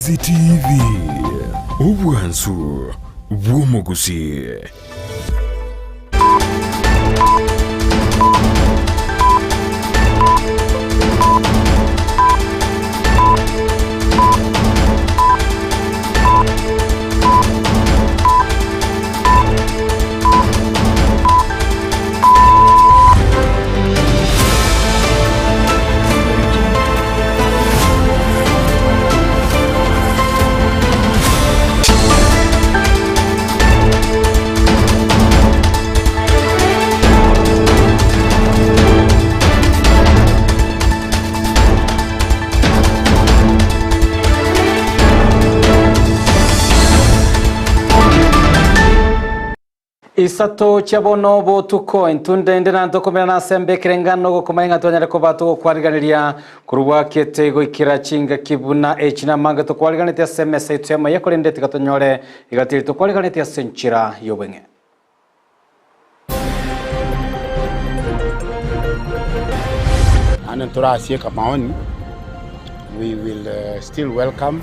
CTV, obwansu bw'omogusii. Isato chia bono botuko, entunda ende na ntokomerana ase embekere engano gokomanya ng'a twanyare koba togokwariganeria korwa bwakete goikera chingaki buna echi namange tokwariganetie ase emesa yaito y'amaiga korende tiga tonyore egati eri tokwariganetie ase enchera y'obweng'e. Naende ntorasieka maoni, we will still welcome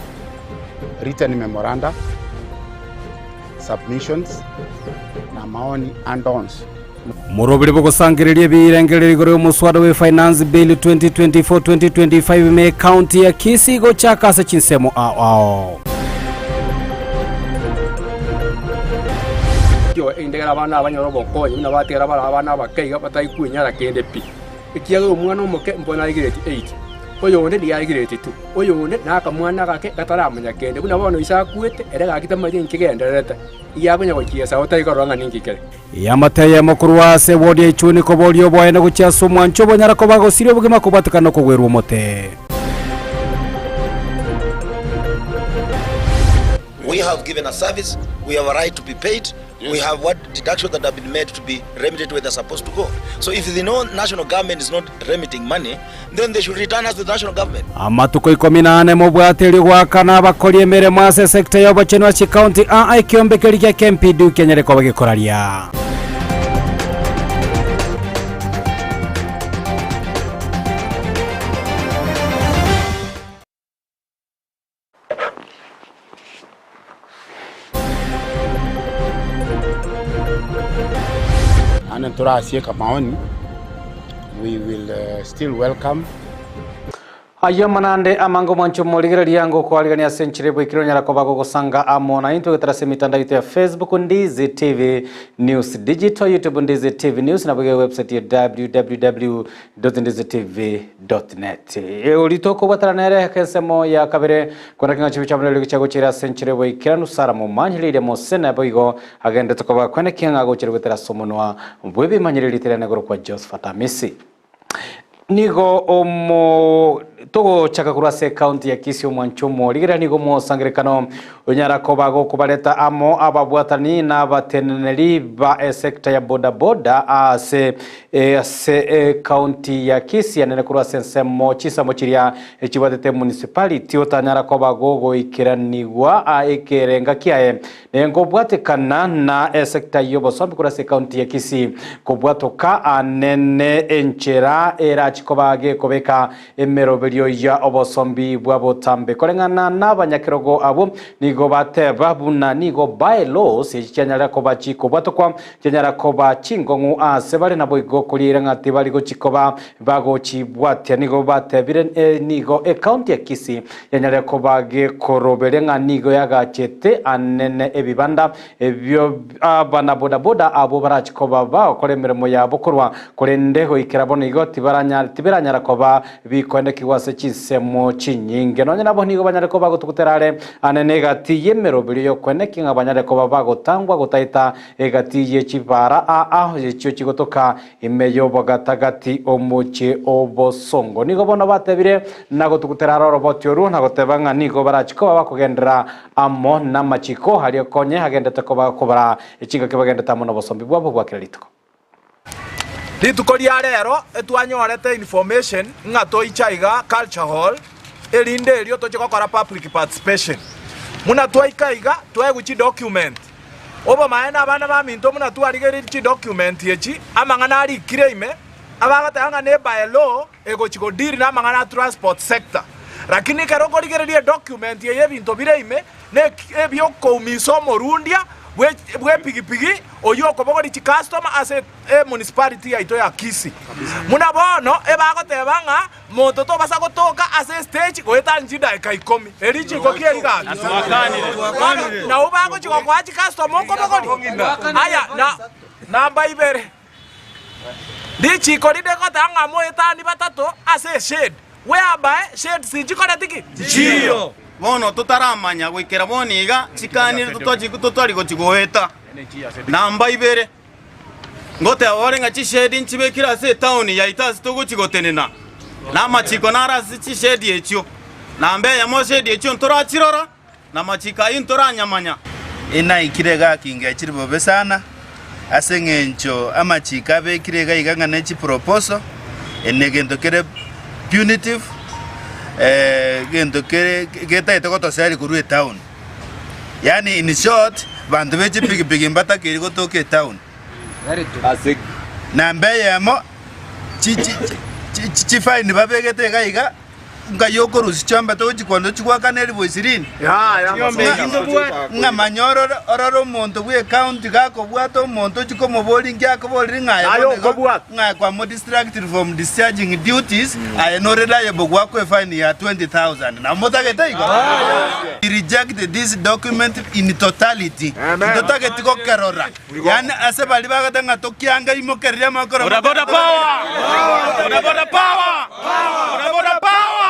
written memoranda, submissions, na maoni ande onsi. Moroberi bogosangereria ebirengererio igoro y'omoswada bwe Finance Bill 2024-2025 ime ekaunti ya Kisii gochaka ase chinsemo ao ao. Endagera abana aba banyore obokonyi buna batigara bare abana abake iga batari kwenyara kende pi. Ekiagera omwana omoke mbono are grade eight, oyonde nigo are grade two, oyonde nakamwana gake gataramanya kende. Buna bono ise akwete, ere gaki tamanyeti ninki kegendererete, iga akonya gochiesa otari korora ng'a ninki kere. Eamate eyemo korwa ase ewodi ya Ichuni koboria oboene gochia ase omwancho obonyara koba gosiria obogima kobwatekana nokogwerwa omote. We have given a service, we have a right to be paid, we have what deductions that have been made to be remitted where they're supposed to go. So if the no national government is not remitting money, then they should return us to the national government. Amatuko ikomi na ane mobwate erio goakana abakori emeremo ase esecta y'obochenu ase chikaunti aa ekiombe keria gia KMPDU kianyare koba gekoraria. Naende ntorasieka maoni, we will still welcome. Ayio amanande amange omwancho omorigereria ngokwarigania ase enchera eboikire onyara koba gogosanga amo naintwe goetera ase emitandao yaito ya Facebook Ndizi TV News Digital, YouTube Ndizi TV News naboigo ewebsite ya www www.ndizitv.net. Oria tokobwatana nere ensemo ya kabere kona king'a chibi chiabo neriogi chiagochire ase enchera y'oboikeranu Sara momanyereirie Mose naboigo agenderete koba kwenekia ng'a agochire goetera ase omonwa bw'ebimanyererio ritirane korokwa Josephat Amisi. Nigo omo togochaka korwa ase ekaunti ya Kisii omwancho omorigereria nigo omosangererekano Onyara koba gokobareta amo ababwatani na abateneneri ba esecta ya boda boda ase ase ecounty ya Kisii anene korwa ase ensemo chinsemo chiria chibwatete municipality otanyara koba gogoikeranigwa ekerenga kiaye nkobwatekana na esecta y'obosombi korwa ase ecounty ya Kisii kobwatoka anene enchera erachi koba gekobeka Emeroberio ya obosombi bwa botambe koreng'ana nabanyakerogo abwo nigo bateba buna nigo by-laws echi chianyara koba chikobwatokwa, chianyara koba chingong'u aase bare naboigo koriera ng'a tibari gochikoba bagochibwatia. Nigo batebire nigo ecounty ya Kisii yanyarire koba gekoroberia ng'a nigo yagachete anene ebibanda ebio abanabodaboda abwo barache koba bagokora emeremo yabo korwa, korende goikera bono igo tiberanyara koba bikoendekigwa ase chinsemo chinyinge. Nonya nabo nigo banyare koba bagotugutera are anene egati y'emeroberio y'okoenekia ng'a banyare koba bagotangwa gotaeta egati ye chibaara aa echio chigotoka Ime y'obogatagati omochie o bosongo. Nigo bono batebire na gotugutera are oroboti orwo, na goteba ng'a nigo barachie koba bakogenderera amo namachiko aria konye agendete koba kobara chingaki bagendete amo nobosombi bwabo bwa kera rituko. Rituko ria rero etwanyorete information ng'a toiche aiga Culture Hall erinde erio toche gokora public participation. Buna twaika iga twaegwa chidocument. Obomaene abana baminto buna twarigereiri chidocument echi amang'ana arikire ime, abagoteba ng'a ne by law egochi go deal namang'ana a transport sector. Rakini ekero okorigereria edocument eye ebinto bire ime ne ebi'okoumisa omorundia bw'epigipigi oyio okobogoria chicustomer ase emunicipality yaito ya Kisii. Buna bono ebagoteba ng'a monto tobasa gotoka ase estage goetania chidaeka ikomi. Eri richiko ki eri gaki? Bono nabo bagochia gokoa chicustomer okobogoria? Aya na namba ibere. Richiko rinde goteba ng'a moetani batato ase eshade, whereby shades nchikoreti ki? Nchiyo. Bono totaramanya goikera bono iga chikanire totari gochia goeta. Namba ibere, ngoteba ore ng'a chishedi nchibekire ase etaoni yaito ase togochia gotenena, na amachiko naro ase chishedi echio. Namba eyemo shedi echio ntorachirora, na amachiko ayio ntoranyamanya. Inaikire iga kingechire bobe sana, ase eng'encho amachiko abekire iga iga ng'a ne chiproposal, ene egento kere punitive, egento kere getagete gotoseria korwa etown. Yaani in short, banto be chipigipigi mbatakeiri gotoka etown. Namba eyemo, chi chi chi chifine babegete iga iga. Nkai okorusia chiombe togochia kwansa tochigwakana elifu ishirini? Ng'a manya orore orore omonto bw'ecounty gakobwata omonto ochia komoboria inki akoborire ng'a aye bono igo ng'a kwamo distracted from discharging duties aye nore liable goakwa efine ya 20,000 nabo motagete igo? We reject this document in totality ntotageti gokerora yaani ase baria bagoteba ng'a tokianga imokereria amakoro Boda boda power! Boda boda power! Boda boda power!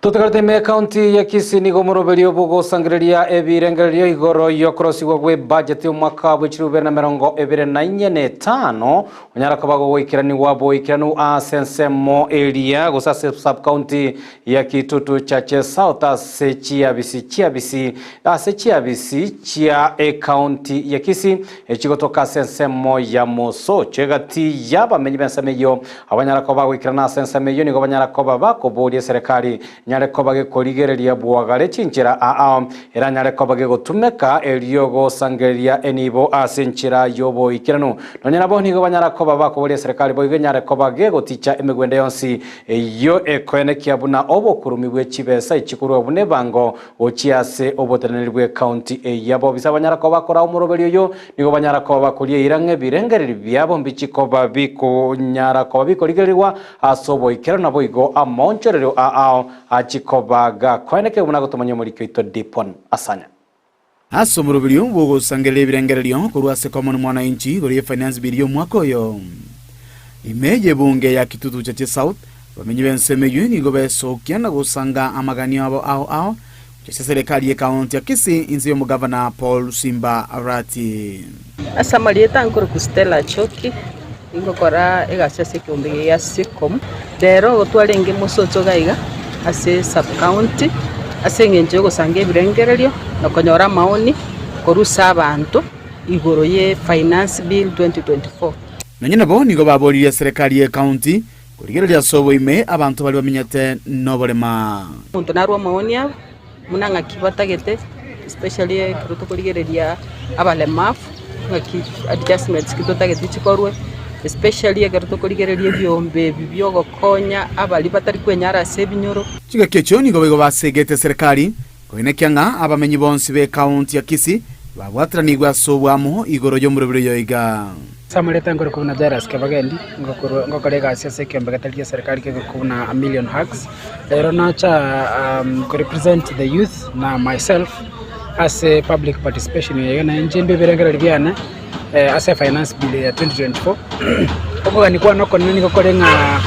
Totegerete ime ekaunti ya Kisii nigo omoroberio bw'ogosangereria ebirengererio igoro y'okorosigwa gw'ebudget y'omwaka bwe chilifu bibere na emerongo ebere na inye na etano onyara koba gogoikeranigwa boikeranu ase ensemo eria gose ase sub-county ya Kitutu Chache South ase chiabisi chiabisi ase chiabisi chia ekaunti ya Kisii Echigotoka ase ensemo ya mosocho egati y'abamenyi b'ensemo eyio, abanyara koba bagoikerana ase ensemo eyio nigo banyara koba bakoboria eserekari nyare koba gekorigereria bwagare chinchera aao eranyare koba gegotumeka erio gosangereria enibo ase enchera y'oboikeranu. Nonya nabo nigo banyara koba bakoboria eserekari boigo enyare koba gegoticha emegwendo yonsi eyio ekoenekia buna obokurumi bwe chibesa echikorwa buna ebango Gochia ase oboteneneri bw'ecounty eyio abobisa banyara koba bakora omoroberio oyio, nigo banyara koba bakoria eira ng'a ebirengererio biabo mbichi koba bikonyara koba bikorigererigwa ase oboikeranu naboigo amaonchorerio aao achie koba gakoenekerwa buna gotomanya omoriki oito Dipon Asanya. Ase omoroberio bw'ogosangereria ebirengererio korwa ase Common Mwananchi igoro ye Finance Bill y'omwaka oyo. Ime y'ebunge ya Kitutu Chache South, abamenyi b'ensemo eyio nigo besokia na gosanga amaganio abo ao ao gochia ase eserekari y'ekaunti ya Kisii inse y'omogavana Paul Simba Arati. Ase amarieta nkorokwa Stella Achoki, ningokora egasi ase ekeombe eke gia Sicom. Rero igo twarenge mosocho iga iga ase sub county ase eng'encho yogosanga ebirengererio na konyora amaoni korwa ase abanto igoro ye finance bill 2024. Nonye nabo nigo baboririe eserekari y'ecounty korigereria ase oboime abanto baria bamenyete noborema. Omonto narwe amaoni abo buna ng'aki batagete especially ekero tokorigereria abalemavu ng'aki adjustments ki totagete chikorwe, especially ekero tokorigereria ebiombe ebi bia ogokonya abaria batari kwenyara ase ebinyoro. Chingaki echio nigo boigo basegete eserekari koenekia ng'a abamenyi bonsi b'ekaunti ya Kisii babwataranigwe ase oboamo igoro y'omorobiri oyo iga. Ase amarieta nkorokwa buna Jairus Kebagendi, ngokorwa ngokora egasi ase ekiombe getari gia serikali kekorokwa buna A Million Hugs. Rero nacha ko represent the youth na myself ase public participation eye iga naye inche ndwe ebirengererio biane ase finance bill ya 2024. Okogania kwane okonene nigo kore ng'a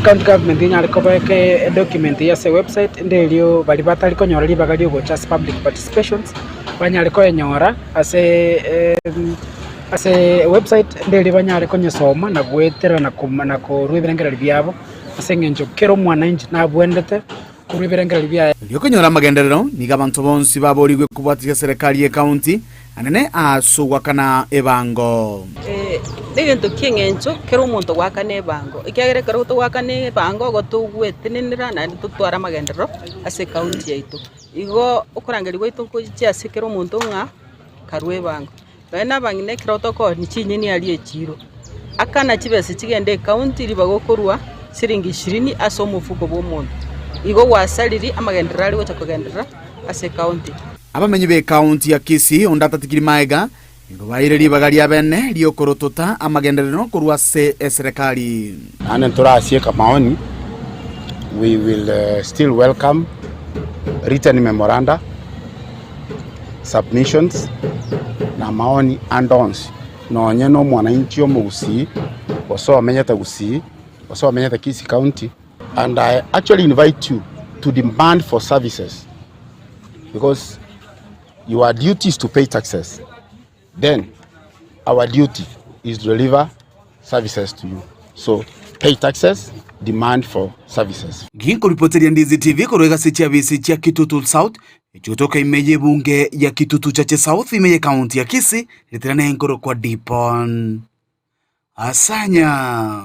county government enyare kobeka edocument eye ase ewebsite ende erio baria batari konyora ribaga ria ogocha ase public participations banyare koyenyora ase Ase ewebsite ende eria banyare konyesoma na goetera na na korua ebirengererio biabo, ase eng'encho kera omwananchi nabwenerete korua ebirengererio biaye. Erio konyora amagenderero, nigo abanto bonsi baborigwe kobwatisia serikali y'ekaunti anene ase ogoakana ebango. Negento ki'eng'encho kera omonto goakana ebango, ekiagera ekero togoakana ebango igo togwetenenera naende totware amagenderero ase ekaunti yaito. Igo okorangeria gwaito nkochiche ase kera omonto ng'a karue ebango. Nonya nabang'ina ekero tokooni chinyeni aria echiro. Akana chibesa chigende ecounty ribaga okorua siringi ishirini ase omofuko bw'omonto. Igo gwasariri amagenderero aria gocha kogenderera ase ecounty. Abamenyi b'ecounty ya Kisii onde atatigiri maega nigo baeire ribaga ria bene ri'okorotota amagenderero korwa ase eserekari. Naende ntorasieka maoni, we will still welcome written memoranda, submissions na maoni ande onsi. Nonye nomwananchi omogusii, gose omenyete Gusii, gose omenyete Kisii County, and I actually invite you to demand for services because your duty is to pay taxes, then our duty is to deliver services to you. So pay taxes, demand for services. Ginkoripoteria Ndizi TV korwa egasi chiabisi chia Kitutu South, echigotoka ime y'ebunge ya Kitutu Chache South ime y'ecounty ya Kisii, ritera nenkorokwa Dipon Asanya.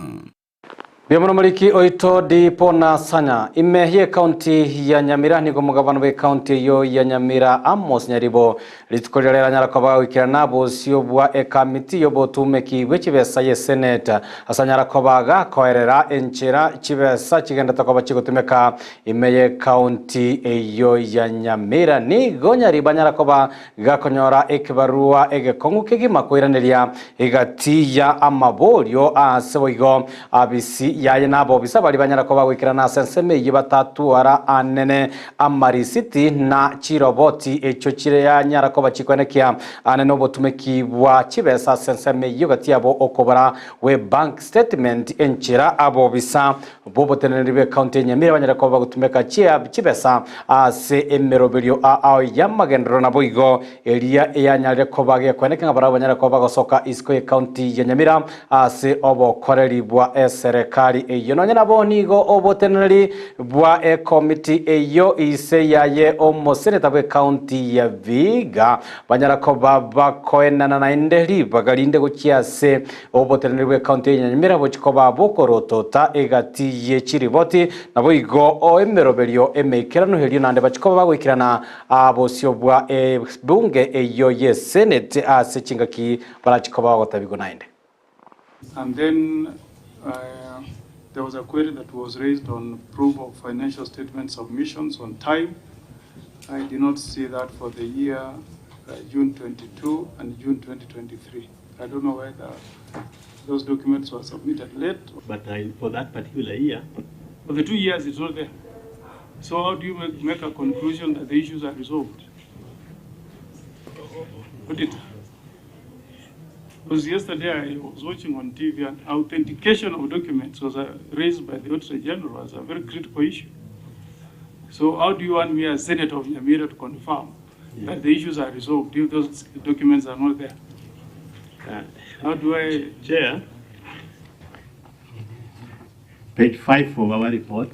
Mbuya mono moriki oito Dipon Asanya. Ime y'ecounty ya Nyamira nigo omogabana bw'ecounty eyio ya Nyamira Amos Nyaribo Rituko riria riranyara koba goikerana bosio bwa ekamiti y'obotumeki bwe chibesa ye Senate, ase anyara koba gakoerera enchera chibesa chigendete koba chigotumeka ime y'ecounty eyio ya Nyamira. Nigo Nyaribo anyara koba gakonyora ekebarua egekong'u kegima koiraneria egati ya amaborio aase boigo abisi yaye na abobisa baria banyara koba goikerana ase ensemo eyio batatwara anene Amarisiti na chiroboti echio chiranyara koba chikoenekia ane nobotumeki bwa chibesa ase ensemo eyio gati yabo okobora gwe bank statement enchera abobisa boboteneneri bwe county ya Nyamira banyare koba bagotumeka chibesa ase emeroberio ao yamagenderero naboigo eria eyanyarire koba gekoenekia ng'a barabwo banyare koba bagosoka isiko ye county ya Nyamira Ase obokoreri bwa eserekari eyio. Nonya nabo nigo oboteneneri bwa ekomiti eyio ise yaye omoseneta bw'ecounty ya Vihiga banyara koba bakoenana naende ribaga rinde gochia ase oboteneneri bw'ecounty ya Nyamira gochia koba bokorotota egati ye chiriboti naboigo emeroberio emeikeranu erio naende bachia koba bagoikerana bosio bwa ebunge eyio ye senate ase chingaki Barachi koba bagotabigwa naende. And then uh, there was a query that was raised on proof of financial statement submissions on time. I did not see that for the year uh, June 22 and June 2023. I don't know whether those documents were submitted late. But I, for that particular year, For the 2 years, it's not there. So how do you make a conclusion that the issues are resolved? Auditor. Because yesterday I was watching on TV and authentication of documents was raised by the Auditor General as a very critical issue. So how do you want me as Senator of Nyamira to confirm that the issues are resolved if those documents are not there? How do I... Chair, page 5 of our report.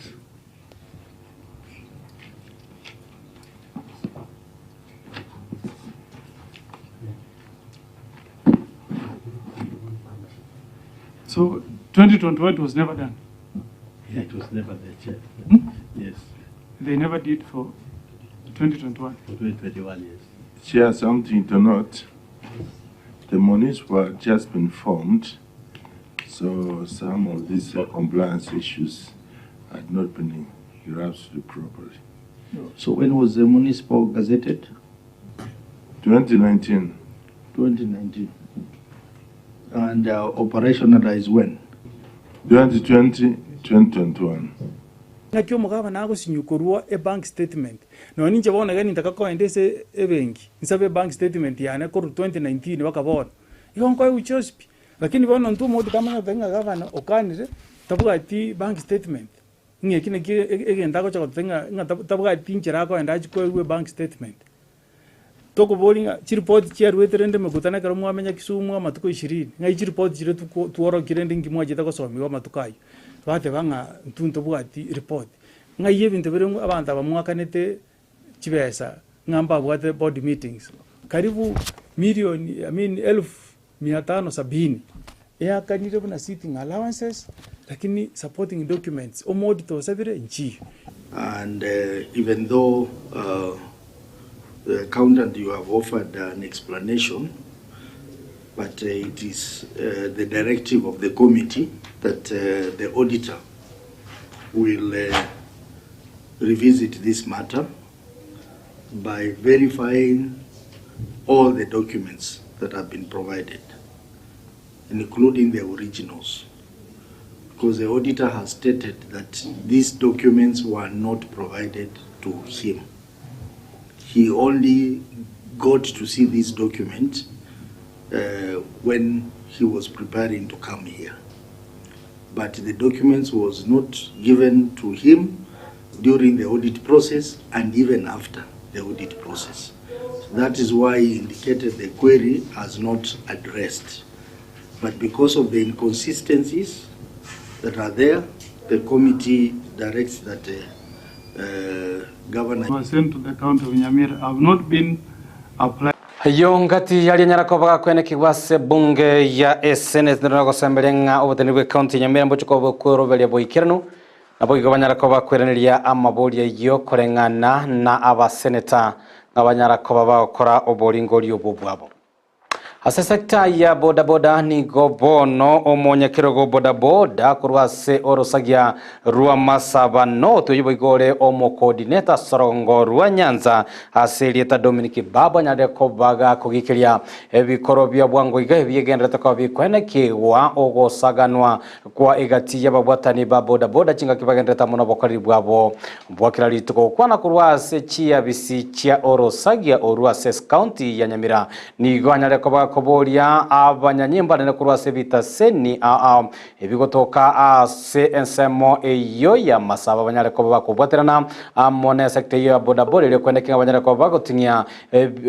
So 2021 was never done. Yeah, it was never there, Chair. Yes, They never did for 2021. for 2021, yes. Chair, something to note. The monies were just been formed, so some of these compliance issues had not been grasped properly. So when was the municipal gazetted? 2019. 2019. And operationalized when? 2020, 2021. Ng'aki omogabana agosinywa korwa ebank statement nonya ninche bono iga nintaka koenda ase ebenki nsabe ebank statement yane korwa 2019 mpaka bono, igo nkoegwa chionsi pi. Lakini bono intwe omonto tamanya goteba ng'a gavana okanire tabwati bank statement, ng'a eki naki egento agocha goteba ng'a ng'a tabwati nchera akoenda achie koegwa ebank statement. Tokoboria ng'a chiripoti chiaruete rende emekutano ekero mwamenya Kisumu amatuko ishirini, ng'ai chiripoti chiria tworokia rende inki mwachete gosomiwa amatuko ayio. Bateba ng'a intwe ntobwati ripoti. Ng'ai ebinto bire abanto aba mwakanete chibesa ng'a mbabwate board meetings karibu million I mean elfu mia tano sabini eakanire buna sitting allowances lakini supporting documents omoauditor osabire nchiyo. And even though the accountant you have offered an explanation, But it is the directive of the committee that the auditor will revisit this matter by verifying all the documents that have been provided, including the originals. Because the auditor has stated that these documents were not provided to him. He only got to see this document uh, when he was preparing to come here. But the documents was not given to him during the audit process and even after the audit process. So that is why he indicated the query as not addressed. But because of the inconsistencies that are there, the committee directs that uh, uh, Governor was sent to the county of Nyamira have not been applied. Ayio ngati yaria nyara koba gakwenekigwa ase ebunge ya eseneti naende nogosemberia ng'a oboteneneri bw'ecounty ya Nyamira mboche koba bokweroberia boikeranu naboigo banyara koba bakweraneria amaborio ayio koreng'ana na abaseneta ng'a banyara koba bagokora oboringori obwo bwabo. Ase sector ya bodaboda nigo bono omonyakerogo bodaboda korwa ase orosagia rwa Masaba North oyio boigo ore omocoordinator ase orongo rwa Nyanza ase erieta Dominic Babu anyarire koba gakogikeria ebikoro bia bwango iga ebiegenderete koba bikoenekigwa ogosaganwa kwa egati y'ababwatani ba bodaboda chingaki bagenderete amo nobokoreri bwabo bwa kera rituko gokwana korwa ase chiabisi chia orosagia orwo ase escounty ya Nyamira. Nigo anyare koba gakoboria abanyanyimbo anene korwa ase ebitaseni ao ao ebigotoka ase ensemo eyio y'amasabo banyare koba bakobwaterana amo nesector eyio ya bodaboda erio koeneki ng'a banyare koba bagoting'ia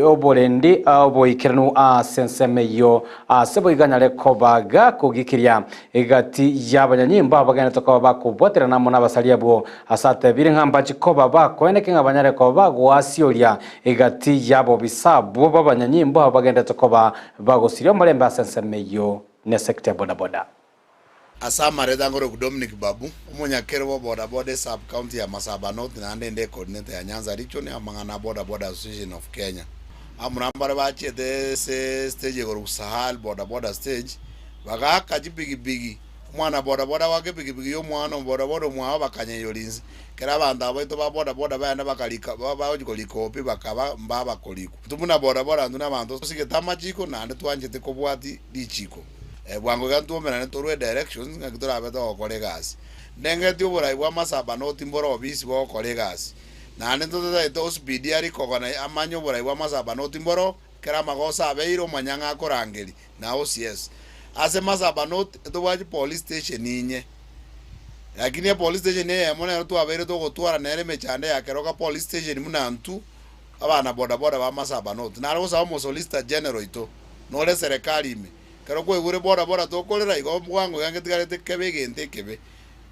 oborendi oboikeranu ase ensemo eyio ase boigo anyare koba gakogikiria egati y'abanyanyimbo abagenderete koba bakobwaterana amo nabasaria abwo ase atebire ng'a mbachi koba bakoeneki ng'a banyare koba bagoasioria Egati y'abobisa abwo b'abanyanyimbo abwo bagenderete koba bagosiria omorembe ase ensemo eyio nesekta ya bodaboda. Ase amareta ngoroku Dominic Babu, omonyakero bwa bodaboda esub county ya Masaba North naende inde ecoordinator ya Nyanza Region amang'ana a Boda Boda Association of Kenya. Abamura mbare bachiete ase stage egoroku Sahal Boda Boda Stage bagaaka chipigipigi Omwana boda boda goaka epikipiki y'omwana oboda boda omwabo bakanyeiyoria inse. Ekero abanto aba baito ba boda boda bagenda bakarika bagochia korika opi bakaba mbabakorikwa. Intwe buna boda boda intwe nabanto tosigete amachiko naende twanchete kobwati richiko. Bwango iga ntwomerane torwe directions ng'aki torabe togokora egasi. Ndengeti oborai bwa masabanoti mbore obisi bogokora egasi. Naende ntototagete ospeed arikogwa na amanye oborai bwa masabanoti mboro Ekero amagoso abeire omonyang'a akorangeria, na OCS. Ase Masaba North ntobwati police station inye, lakini epolice station eyemo nero twabeire togotwara nere emechando ya Keroka police station buna intwe abana boda boda ba Masaba North. Nare gosaba omosolicitor general oito nore eserekari ime, ekero kwaigure boda boda tokorera igo bwango iga ngetigarete kebe egento ekebe,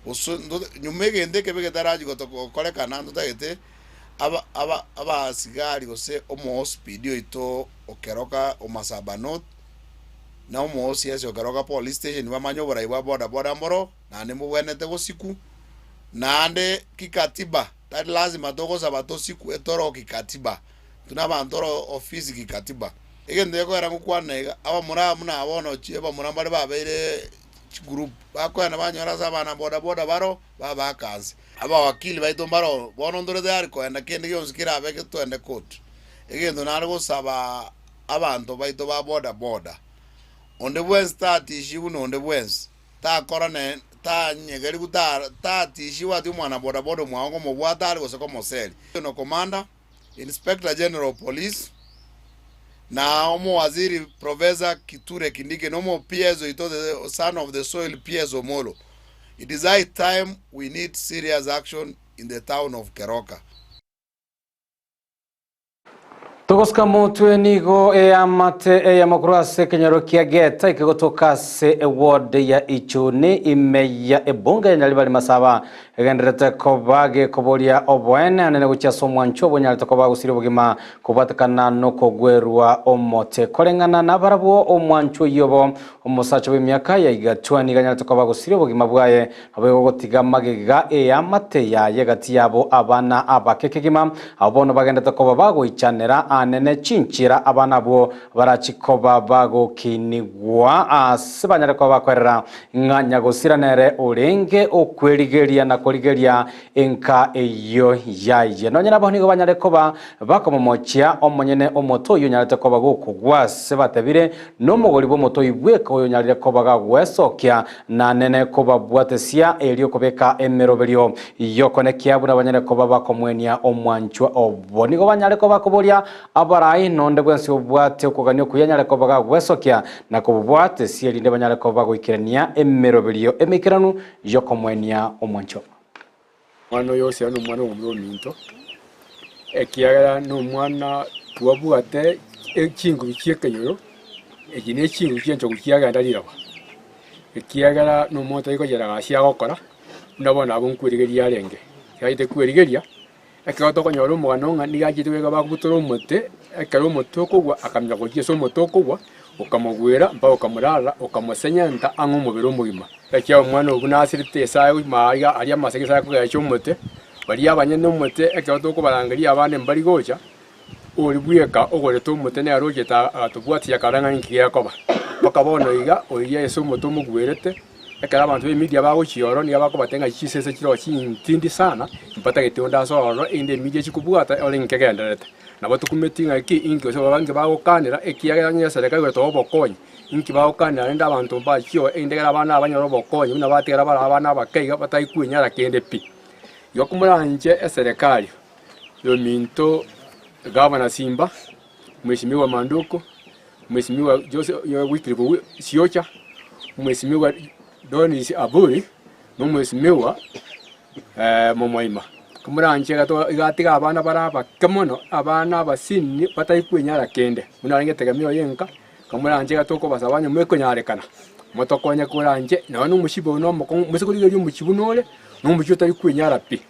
gose nyuma egento ekebe getarachi gotokorekana ntotagete. Abasigari gose omoosipidi oito o Keroka o Masaba North na omo-OCS o Keroka Police Station bamanye oborai bwa boda boda mboro naende mbobwenerete gosiku naende kikatiba tari lazima togosaba tosikwe toro kikatiba intwe na abanto oro ofisi kikatiba. Egento gekogera ngokwana iga abamura buna bono abamura mbare babeire chigroup bakoenda banyora ase abana boda boda baro babaaka nse. Abawakili baito mbaro bono ntore tayari koenda kende gionsi kerabe twende court. Egento nare gosaba abanto baito ba boda boda, onde bwensi tatishi buna onde bwensi, takora ne tanyegerigu ta tatishiwa ati omwana boda boda omwao komobwata are gose komoseri. Regional Commander, Inspector General of Police, na omowaziri Professor Kithure Kindiki na omo PS oito the son of the soil PS Omollo. It is high time we need serious action in the town of Keroka. Togosika motwe nigo eamate eyemo korwa ase ekenyoro kia Geta ekegotoka ase eward ya Ichuni ime ya ebunge ya Nyaribari Masaba. Egendererete koba gekoboria oboene anene gochia ase omwancho obonyarete koba gosiria obogima kobwatekana nokogwerwa omote. Koreng'ana nabarabwo omwancho oyio obo omosacha bw'emiaka ya igatwa nigo anyarete koba gosiria obogima bwaye naboigo gotiga magega eamate yaye gati yabo abana abake kegima. Abwo bono bagenderete koba bagoichanera anene chinchera abana abwo barachi koba bagokinigwa ase banyare koba bakoerera Ng'a nyagosira nere orenge okwerigeria na korigeria enka eyio yaye. Nonya nabo nigo banyare koba bakomomochia omonyene omote oyio onyarete koba gokogwa ase batebire, Nomogori bw'omote oyio bweka oyonyarire koba gagwesokia na nene kobabwatesia erio kobeka emeroberio y'okonekia buna banyare koba bakomwenia omwanchwa obo. Nigo banyare koba bakoboria Abarai nonde bwensi obwate okogania okuya anyare koba gagwesokia na kobobwatesia erinde banyare koba bagoikerania emeroberio emeikeranu y'okomoenia omwancho. Omwana oyo Hosea nomwana omomura ominto, ekiagera nomwana twabwate chinguru chi'ekenyoro, echi ne chinguru chi'enchogu chiagenda riroba, ekiagera nomonto tari kochera gasi agokora, buna bono abwo nkwerigeria arenge, tiaete kwerigeria. Ekero tokonyora omogano ng'a nigo achete goika bakobutora omote, ekero omote okogwa akamanya gochia ase omote okogwa, okamogwera mpaka okamorara, okamosenyenta ang'e omobere omogima. Ekiagera omwana oyio buna asirete esae gochia aiga aria amasege esae akogecha omote, baria abanyene omote ekero tokobarangeria abande mbari gocha, oria bweka ogorete omote nere ochete agatobwatia akarora ng'a ninki gekoba. Mpaka bono iga, oria ase omote omogwerete. Ekero abanto b'emidia bagochia ororo nigo bakobatebia ng'a chisese chiroo chintindi sana, mbatagete onde ase ororo, erinde emidia chikobwata ore nkegendererete. Nabo tokumeti ng'a ki inki gose babe bagokanera, ekiagera onye eserekari gotoa obokonyi, inki bagokanera rende abanto mbachie oo erinde ekero abana aba banyore obokonyi buna batigara bare abana abake iga batari kwenyara kende pi. Igo komoranche eserekari yominto Gavana Simba, Mheshimiwa Manduku, Mheshimiwa Joseph Wycliffe Siocha, Mheshimiwa Donis Aburi, na Omwesimigwa Momoima. Komoranche iga atiga abana bare abake mono, abana abasinini batari kwenyara kende, buna arenge etegemeo ya enka, komoranche iga tokobasaba onye mokonyarekana, motokonye koranche nonya na omosibwa oyo na omokong'u, moise korigereria omochie buna ore, na omochie otari kwenyara pi.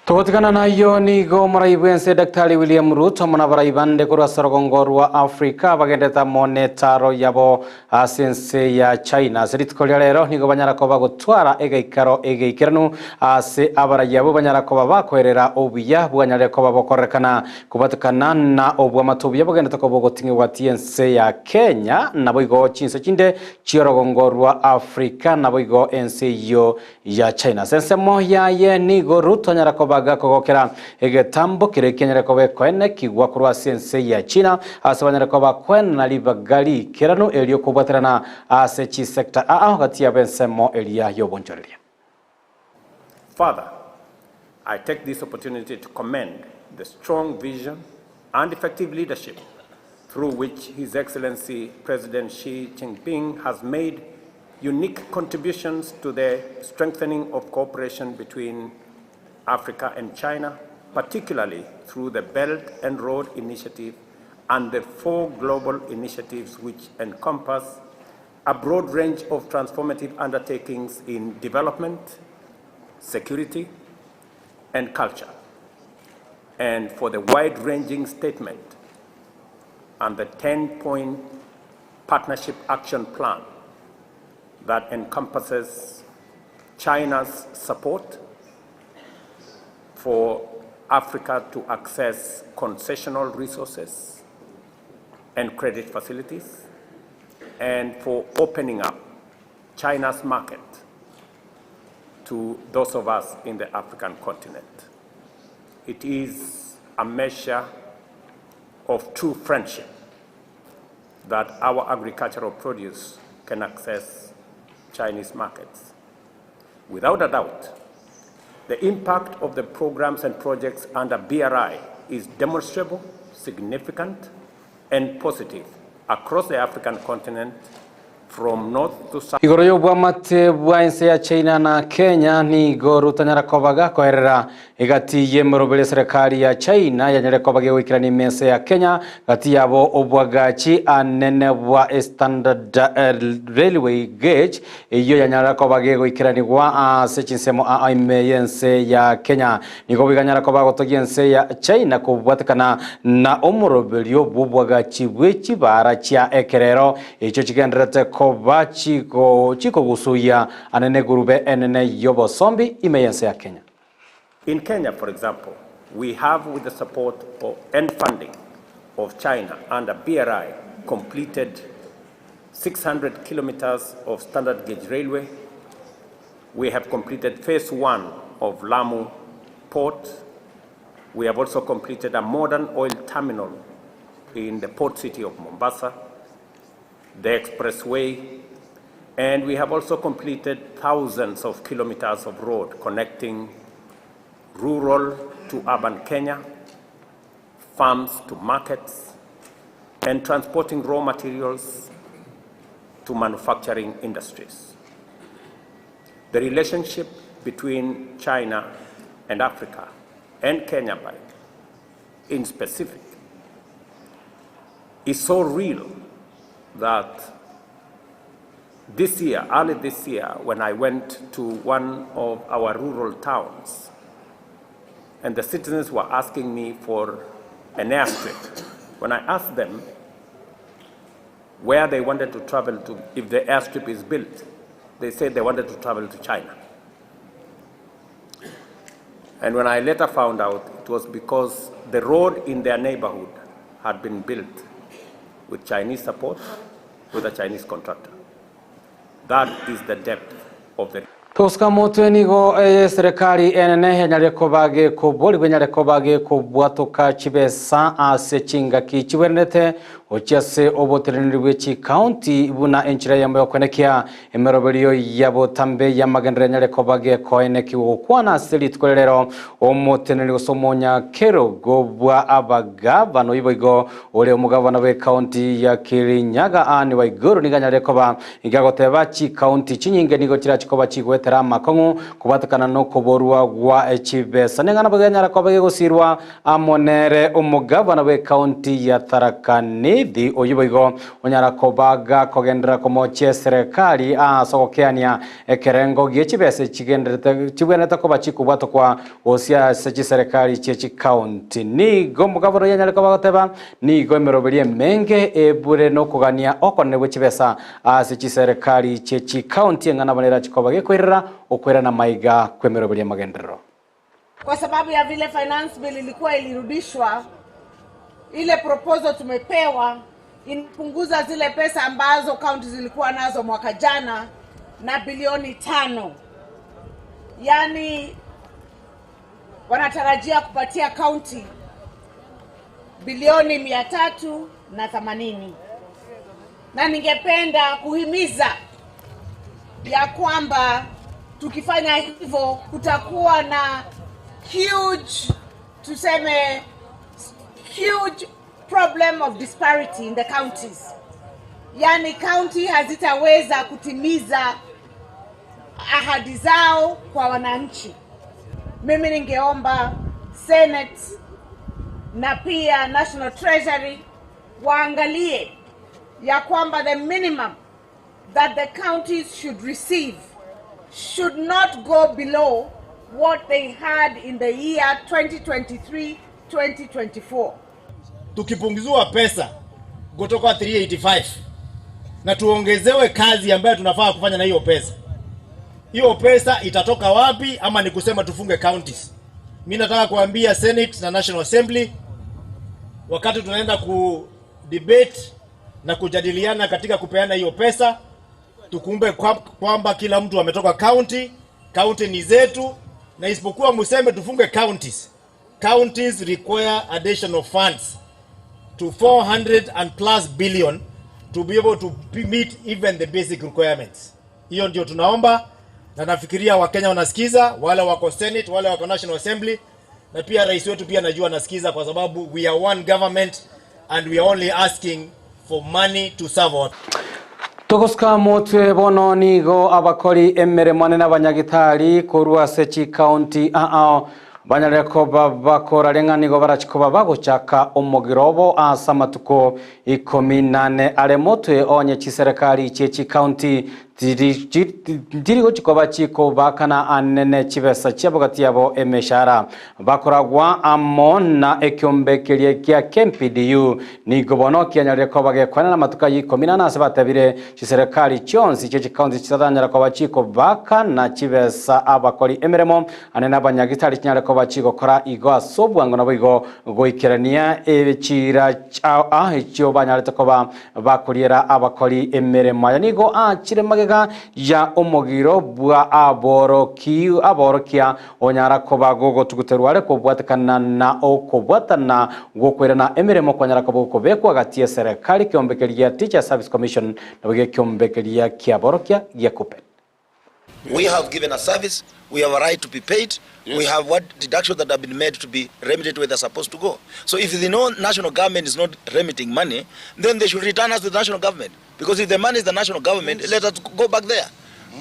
Togotigana nayio nigo omorai bw'ense Daktari William Ruto amo nabarai bande korwa ase orogongo rwa Africa bagendete amo netaro yabo ase ense ya China. Ase rituko ria rero nigo banyara koba gotwara egeikaro egeikeranu ase abarai abwo banyara koba bakoerera obuya bwanyarire koba bokorerekana kobatekana na obwamate obuya bogendete koba ogoting'igwa gati y'ense ya Kenya naboigo chinse chinde chi'orogongo rwa Africa naboigo ense eyio ya China. Ase ensemo yaye nigo Ruto anyare koba gakogokera egetambo keria kianyare koba ekoenekigwa korwa ase ense ya China ase banyare koba koenana ribaga riikeranu erio kobwaterana ase chisector aa gati yabo ensemo eria y'obonchoreria. Further, I take this opportunity to commend the strong vision and effective leadership through which His Excellency President Xi Jinping has made unique contributions to the strengthening of cooperation between Africa and China, particularly through the Belt and Road Initiative and the four global initiatives which encompass a broad range of transformative undertakings in development, security, and culture, and for the wide-ranging statement and the 10-point partnership action plan that encompasses China's support for Africa to access concessional resources and credit facilities, and for opening up China's market to those of us in the African continent. It is a measure of true friendship that our agricultural produce can access Chinese markets. Without a doubt, the impact of the programs and projects under BRI is demonstrable, significant, and positive across the African continent From north to south. Igoro y'obwamate bwa ense ya China na Kenya nigo rotanyara koba gakoerera egati y'emeroberi eserekari ya China yanyare koba gegoikerania ime ense ya Kenya gati yabo obwagachi anene bwa Standard Railway Gauge eyio yanyara koba gegoikeranigwa ase chinsemo aa ime y'ense ya Kenya. Nigo biganyara koba gotogia ense ya China kobwatekana na omoroberio bw'obwagachi bwe chibaara chia ekerero echio chigendererete koba chikogusuia anene egurube enene y'obosombi ime y'ense ya Kenya. In Kenya, for example, we have with the support of and funding of China under BRI completed 600 kilometers of standard gauge railway. We have completed phase one of Lamu Port. We have also completed a modern oil terminal in the port city of Mombasa, the expressway, and we have also completed thousands of kilometers of road connecting rural to urban Kenya, farms to markets, and transporting raw materials to manufacturing industries. The relationship between China and Africa, and Kenya by in specific, is so real that this year, early this year, when I went to one of our rural towns, and the citizens were asking me for an airstrip, when I asked them where they wanted to travel to if the airstrip is built, they said they wanted to travel to China. And when I later found out, it was because the road in their neighborhood had been built with Chinese support, with a Chinese contractor. That is the depth of the Togosuka motwe nigo eserekari enene enyare koba gekoborigwa enyare koba gekobwatoka chibesa ase chingaki chibwenerete gochia ase oboteneneri bwe chikaunti buna enchera eyemo yokoenekia emeroberio ya botambe y'amagenderero enyare koba gekoenekiwa gokwana ase rituko rero omoteneneri gose omonyakerogo bwa abagavana oibo igo ore omogavana bwe ekaunti ya Kirinyaga Anne Waiguru nigo anyare koba Igagoteba chikaunti chinyinge nigo chirachi koba chigoetera amakong'u kobwatekana nokoborwa gwa chibesa. Neng'ana boigo enyara koba gegosirwa amo nere omogavana bw'ekaunti ya Tharaka Nithi oyio boigo onyara koba gakogenderera komochia eserekari ase ogokeania ekerengo gie chibesa chigendererete chibwenerete koba chikobwatokwa gose ase chiserekari chie chikaunti. Nigo omogavana oyio anyare koba agoteba Nigo emeroberio emenge ebure nokogania okonene gwe chibesa ase chiserekari chie chikaunti eng'ana bono erache koba gekoirera okoirana maiga kw'emeroberio y'amagenderero. Kwa sababu ya vile finance bill ilikuwa ilirudishwa, ile proposal tumepewa inapunguza zile pesa ambazo county zilikuwa nazo mwaka jana na bilioni 5. Yaani wanatarajia kupatia county bilioni 380. Na ningependa kuhimiza ya kwamba tukifanya hivyo kutakuwa na huge, tuseme huge problem of disparity in the counties. Yaani county hazitaweza kutimiza ahadi zao kwa wananchi. Mimi ningeomba Senate na pia National Treasury waangalie ya kwamba the minimum that the counties should receive should not go below what they had in the year 2023-2024. Tukipunguziwa pesa kutoka 385 na tuongezewe kazi ambayo tunafaa kufanya na hiyo pesa, hiyo pesa itatoka wapi? Ama ni kusema tufunge counties? Mimi nataka kuambia Senate na National Assembly, wakati tunaenda ku debate na kujadiliana katika kupeana hiyo pesa, tukumbe kwamba kila mtu ametoka county, county ni zetu, na isipokuwa museme tufunge counties. Counties require additional funds to 400 and plus billion to be able to meet even the basic requirements. Hiyo ndio tunaomba, na nafikiria Wakenya wanasikiza, wale wako Senate, wale wako National Assembly, na pia rais wetu pia najua anasikiza, kwa sababu we are one government and we are only asking for money to serve our. Togosuka motwe bono nigo abakori emeremo anene abanyagitari korwa ase chikaunti ao banyarire koba bakoraria ng'a nigo barachi koba bagochaka omogiro obo ase amatuko ikomi nane are motwe onye chiserekari chie chikaunti Tiri gochia koba chikobaakana anene chibesa chiabo gati yabo emeshahara. Bakoragwa amo na ekiombe keria gia KMPDU nigo bono kianyarire koba gekwana namatuko ayio ikomi nane ase batebire chiserekari chionsi chie chikaunti chitatanyara koba chikobaakana chibesa abakori emeremo anene abanyagitari chinyare koba chigokora igo ase obwango naboigo goikerania echiira echio banyarete koba Bakoriera abakori emeremo. Aya nigo aachire magega ya omogiro bwa aboroki aborokia onyara koba gogotuguterwa are kobwatekana na okobwatana gwokoirana emeremo kwanyara koba gokobekwa gati y'eserekari ekeombe keria Teachers Service Commission naboigo ekeombe keria kiaborokia gia Kuppet. We have given a service, we have a right to be paid, we have what deductions that have been made to be remitted where they're supposed to go. So if the no national government is not remitting money, then they should return us to the national government. Because if the money is the national government, let us go back there.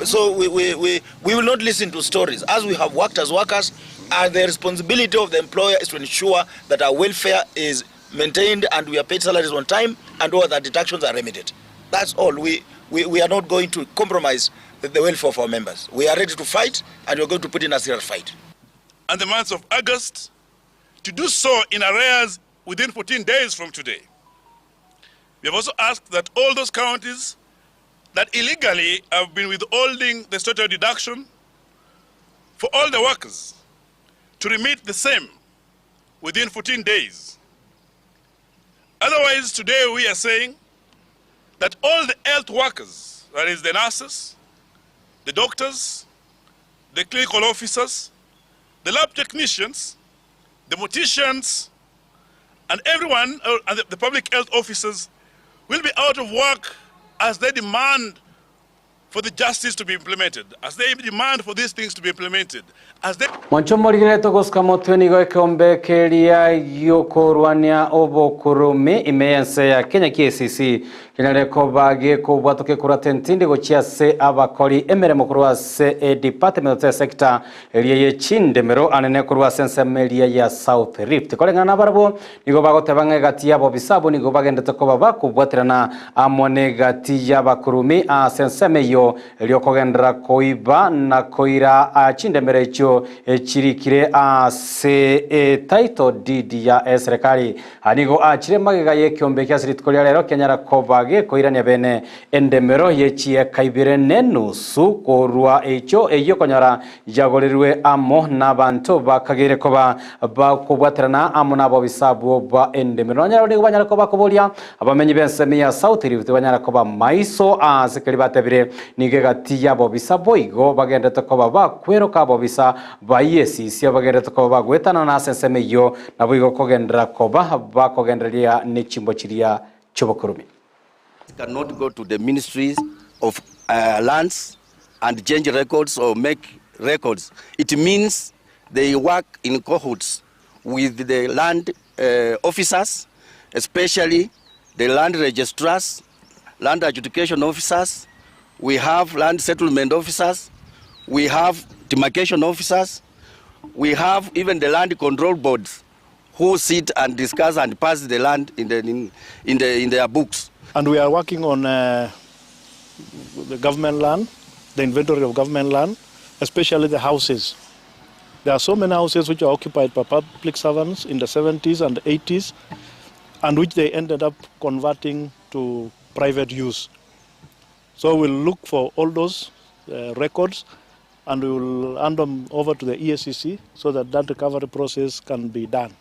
So we, we, we, we will not listen to stories. As we have worked as workers, and the responsibility of the employer is to ensure that our welfare is maintained and we are paid salaries on time and all the deductions are remitted. That's all. We, we, we are not going to compromise the, the welfare of our members. We are ready to fight and we are going to put in a serious fight. And the month of August, to do so in arrears within 14 days from today. We have also asked that all those counties that illegally have been withholding the statutory deduction for all the workers to remit the same within 14 days. Otherwise, today we are saying that all the health workers, that is the nurses, the doctors, the clinical officers, the lab technicians, the morticians, and everyone, and the public health officers, will be out of work as they demand for the justice to be implemented, as they demand for these things to be implemented, as they Mwancho morigereretie gosuka motwe nigo ekeombe keria giokorwania obokurume ime y'ense ya Kenya KICC kenyare koba gekobwatoka ekurata entindi gochia ase abakori emeremo korwa ase edepartment gose esector eria ye chindemero anene korwa ase ensemo eria ya South Rift. Koreng'ana nabarabwo Nigo bagoteba ng'a egati y'abobisa abwo nigo bagendete koba bakobwaterana amo negati y'abakurumi ase ensemo eyio, erio kogenderera koiba na koira chindemero echio chirikire ase etitle deed ya eserekari. Aya nigo achire magega y'ekeombe eke ase rituko ria rero kianyara koba gekoirania bene endemero ye chieka ibere nenusu korwa echio eyio konyora Yagorirwe amo nabanto bakageire koba bakobwaterana amo nabobisa abwo ba endemero. Nonya nigo banyare koba bakoboria abamenyi b'ensemo ya South Rift banyare koba maiso aase keria batebire nigo egati y'abobisa boigo bagenderete koba bakweroka abobisa ba EACC abagenderete koba bagoetanana ase ensemo eyio naboigo kogenderera koba bakogendereria ne chimbo chiria chi'obokurume. Cannot go to the ministries of uh, lands and change records or make records. It means they work in cohorts with the land uh, officers, especially the land registrars, land adjudication officers, we have land settlement officers, we have demarcation officers, we have even the land control boards who sit and discuss and pass the land in, the, in, in, the, in their books. And we are working on uh, the government land, the inventory of government land, especially the houses. There are so many houses which are occupied by public servants in the 70s and 80s, and which they ended up converting to private use. So we'll look for all those uh, records and we will hand them over to the EACC so that that recovery process can be done.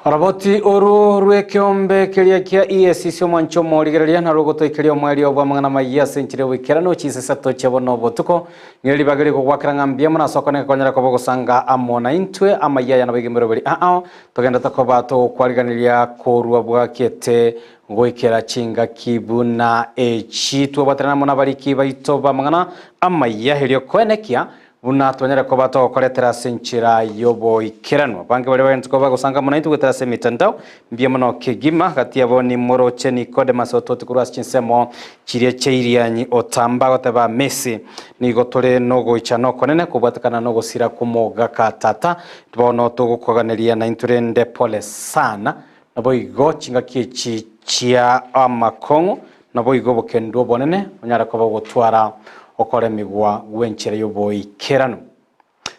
Oroboti oru rw'ekeombe keria kia EACC omwancho omorigereria narwo ogotoikeria omoerio bw'amang'ana amayia ase enchera y'oboikeranu chinsa isato chia bono obotuko. Ng'ire ribaga rigogwakera ng'a mbuya mono ase okoneka konyara koba ogosanga amo naintwe amayia aya naboigo emeroberi ao togendete koba togokwariganeria korwa bwakete Goikera chingaki buna echi twabwaterana amo nabariki baito b'amang'ana amaya erio koenekia Buna twanyare koba togokoretera ase enchera y'oboikeranwa. Abange baria bagentete koba bagosanga amo naintwe goetera ase emetandao, mbuya mono kegima. Gati yabo nimoroche Nicodemus ototi korwa ase chinsemo chiria chia Irianyi otamba agoteba Messi. Nigo tore nogoichana okonene kobwatekana nogosira kw'omogaka tata. Bono togokoganeria naintwe rende pole sana. Naboigo chingaki echi chia amakong'u, naboigo obokendu obonene onyare koba ogotwara okoremigwa gw'enchera y'oboikeranu.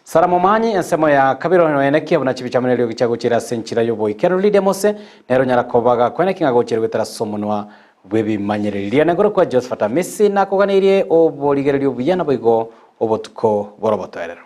Sara momanyi ensemo ya kabere oenekie buna chibicha amo neriogi chiagochire ase enchera y'oboikeranu Lydia Mose nere onyara koba gakoenekia ng'a agochire goetera ase omonwa bw'ebimanyereria. Nengoro kwa Josephat Amisi nakoganeirie oborigereria obuya naboigo obotuko bore obotoereru.